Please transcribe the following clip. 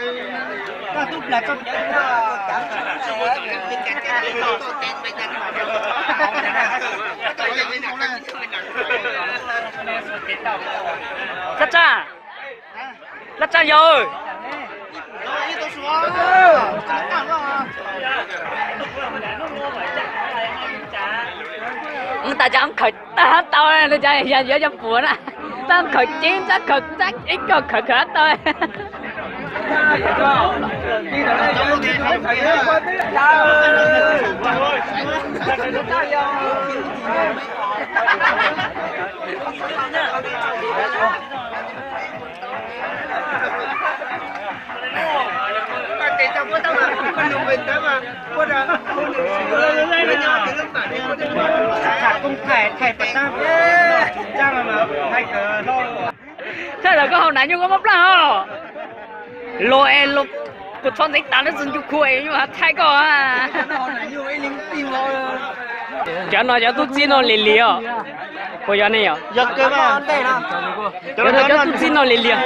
Laj Tsaj, Laj Tsaj yog. Wb tas cov wb khawm tau, yog yuav cov puav na, tab khaws ceeb, tab khaws ib co khawm khawm tau. Thaij lawm koj haus hnav nyuj koj mob plab os. Los es los kuv txhob ntxeev tas lub txwv ncu khu es yuav thaij koj. Cov no cov tub txib no lig lig os. Puas yog ne yom? Cov no cov tub txib no lig lig.